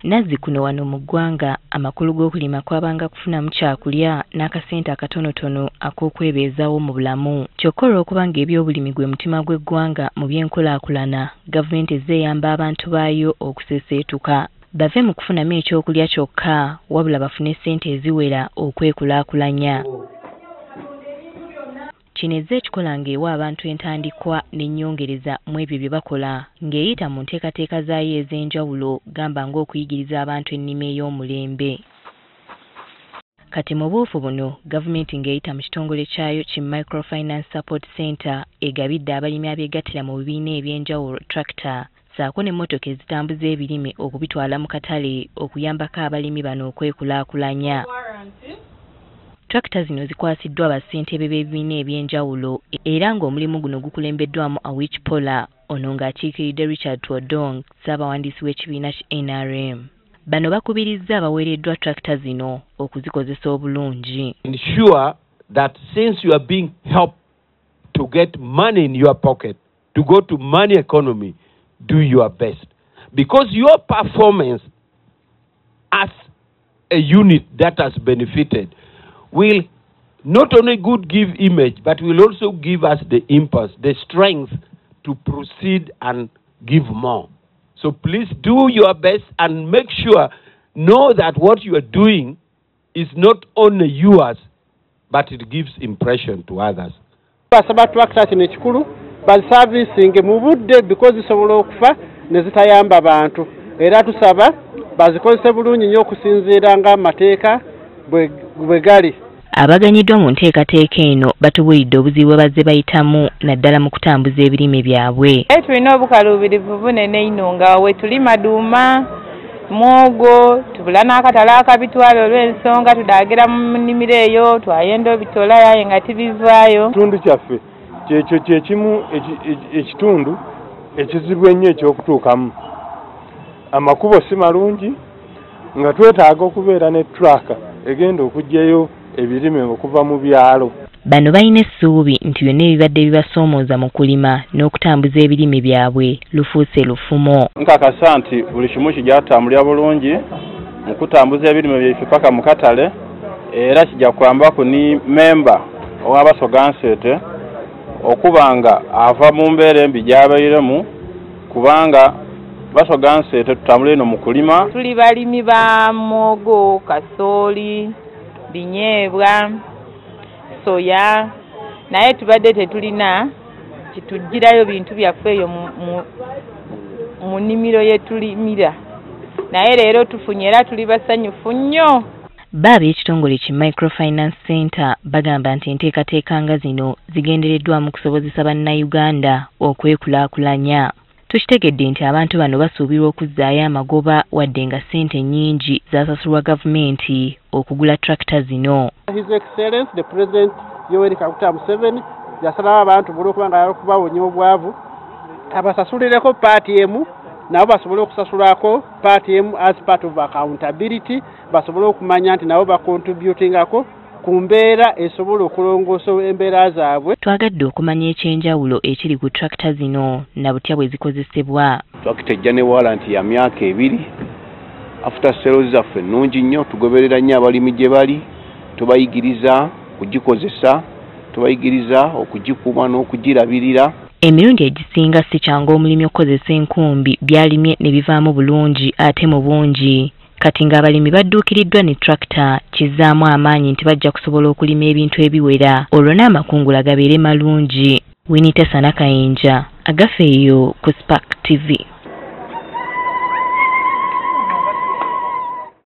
Nazzikuno wano mu ggwanga amakulu g'okulima kwabanga kufunamu kyakulya n'akasente akatonotono ak'okwebeezaawo mu bulamu. Kyokka olw'okuba ng'ebyobulimi gwe mutima gw'eggwanga mu by'enkulaakulana, gavumenti ezze eyamba abantu baayo okuseeseetuka. Bave mu kufunamu ekyokulya kyokka wabula bafune ssente eziwera okwekulaakulanya. Kino ezze ekikola ng'ewa abantu entandikwa n'ennyongereza mu ebyo bye bakola ng'eyita mu nteekateeka zaayo ez'enjawulo gamba ng'okuyigiriza abantu ennima ey'omulembe. Kati mu buufu buno gavumenti ng'eyita mu kitongole kyayo ki Microfinance Support Center egabidde abalimi abeegattira mu bibiina eby'enjawulo tractor ssaako n'emmotoka ezitambuza ebirime okubitwala mu katale okuyambako abalimi bano okwekulaakulanya. Tractor zino zikwasiddwa bassentebe b'ebibiina eby'enjawulo era ng'omulimu guno gukulembeddwamu Awich Pollar ono ng'akiikiridde Richard Twodong ssaabawandiisi w'ekibiina ki NRM. Bano bakubirizza abaweereddwa tractor zino okuzikozesa obulungi. Ensure that since you are being helped to get money in your pocket, to go to money economy, do your best. Because your performance as a unit that has benefited will not only good give image, but will also give us the impulse, the strength to proceed and give more. So please do your best and make sure, know that what you are doing is not only yours, but it gives impression to others. Basaba tractor kino ekikulu baziservicinge mu budde because zisobola okufa ne zitayamba bantu, era tusaba bazikozese bulungi nnyo okusinziira ng'amateeka bwe gali. Abaganyiddwa mu nteekateeka eno batubuulidde obuzibu bwe bazze bayitamu naddala mu kutambuza ebirime byabwe. Tulina obukaluubirivu bunene ino nga we tulima duuma, mwogo, tubula n'akatale akabitwala olw'ensonga tudaagira mu nnimiro eyo twayenda obitola yaye nga tibivaayo. Ekitundu kyaffe kyekyo kyekimu ekitundu ekizibu ennyo ekyokutuukamu. Amakubo si malungi nga twetaaga okubeera ne traka egenda okuggyayo ebirime okuva mu byalo. Bano balina essuubi nti byonna ebibadde bibasoomooza mu kulima n'okutambuza ebirime byabwe lufuuse lufumo. Nkakasa nti buli kimu kijja kutambulira bulungi mu kutambuza ebirime byaffe paka mu katale, era kijja kuyambaku ni memba ow'Abasoga Nsete okuba nga ava mu mbeera embi gy'abairemu, kubanga Basoga Nsete tutambule eno mu kulima. Tuli balimi ba mwogo, kasooli, binyeebwa, soya, naye tubadde tetulina kitugirayo bintu byaffe eyo mu nnimiro ye tulimira, naye leero tufunye era tuli basanyufu nnyo. Bo ab'ekitongole ki Microfinance Center bagamba nti enteekateeka nga zino zigendereddwamu kusobozesa bannayuganda okwekulaakulanya. Tukitegedde nti abantu bano basuubirwa okuzzaayo amagoba wadde nga ssente nnyingi zaasasulwa gavumenti okugula tractor zino. His Excellency the President Yoweri Kaguta Museveni yasalawo abantu buli okuba nga okubawonya obwavu abasasulireko paati emu nabo basobole okusasulako paati emu as part of accountability, basobole okumanya nti nabo bacontributingako ku mbeera esobola okulongoosa embeera zaabwe. Twagadde okumanya ekyenjawulo ekiri ku tractor zino na butya bwe zikozesebwa. Tractor ejja ne warranty ya myaka 2. After sales zaffe nnungi nnyo, tugoberera nnyo abalimi gye bali, tubayigiriza okugikozesa, tubayigiriza okugikuuma n'okugirabirira. Emirundi egisinga si kyangu omulimi okukozesa enkumbi by'alimye ne bivaamu bulungi ate mu bungi. Kati ng'abalimi badduukiriddwa ne tractor kizzaamu amaanyi nti bajja kusobola okulima ebintu ebiwera olwo n'amakungula gabeere malungi. Winnie Tesa Nakayinja, Agafeeyo ku Spark TV.